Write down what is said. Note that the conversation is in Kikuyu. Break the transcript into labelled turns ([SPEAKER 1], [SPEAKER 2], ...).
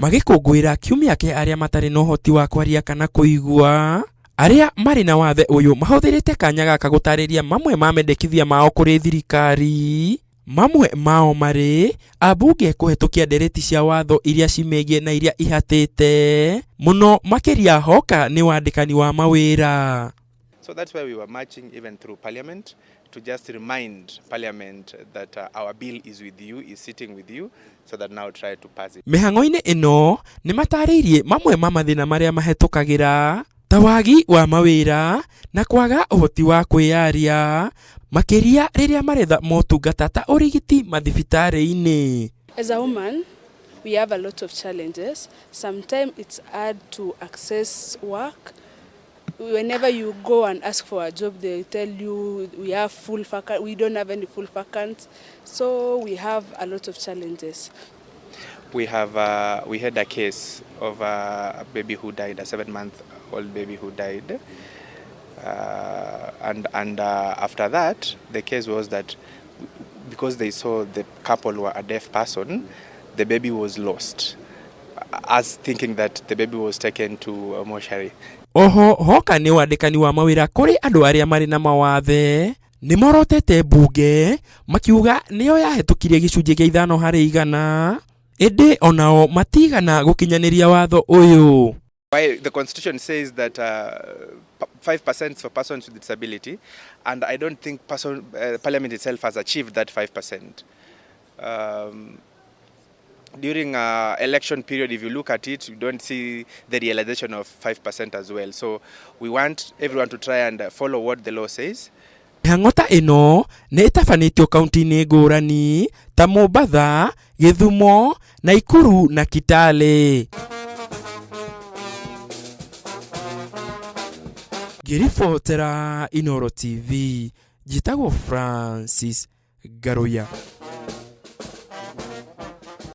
[SPEAKER 1] Magĩkũngũĩra kiumia kĩa arĩa matarĩ na ũhoti wa kwaria kana kũigua, arĩa marĩ na wathe ũyũ mahũthĩrĩte kanya gaka gũtarĩria mamwe ma mendekithia mao kũrĩ thirikari. Mamwe mao marĩ, ambunge kũhetũkia ndereti cia watho iria cimĩgiĩ na iria ihatĩte, mũno makĩria hoka nĩ wandĩkani wa mawĩra.
[SPEAKER 2] So that's why we were marching even through Parliament to just remind Parliament that our bill is with you, is sitting with you, so that now try to pass it.
[SPEAKER 1] Mĩhang'o-inĩ ĩno nĩ matarĩirie mamwe ma mathĩna marĩa mahetũkagĩra ta wagi wa mawĩra na kwaga ũhoti wa kwĩyaria makĩria rĩrĩa maretha motungata ta ũrigiti mathibitarĩ-inĩ.
[SPEAKER 3] As a woman, we have a lot of challenges. Sometimes it's hard to access work. Whenever you go and ask for a job, they tell you we have full vacant, we don't have any full vacant. So we have a lot of challenges.
[SPEAKER 2] We had a case of a baby who died, a 7-month-old baby who died. And after that, the case was that because they saw the couple were a deaf person, the baby was lost, as thinking that the baby was taken to a mortuary.
[SPEAKER 1] Oho hoka nĩ wandĩkani wa mawĩra kũrĩ andũ arĩa marĩ na mawathe nĩ morotete mbunge makiuga nĩyo yahetũkirie gĩcunjĩ kĩa 5% ĩndĩ onao matigana gũkinyanĩria watho ũyũ.
[SPEAKER 2] Why the constitution says that 5% for persons with disability, and I don't think Parliament itself has achieved that 5%. During election period, if you look at it, you don't see the realization of 5% as well. So we want everyone to try and follow what the law says.
[SPEAKER 1] Mĩhang'o ta ĩno nĩ ĩtabanĩtio kaunti-inĩ ngũrani ta Mombatha, Gĩthumo, Naikuru na Kitale. Ngĩribotera Inooro TV, njĩtagwo Francis Ngaruiya.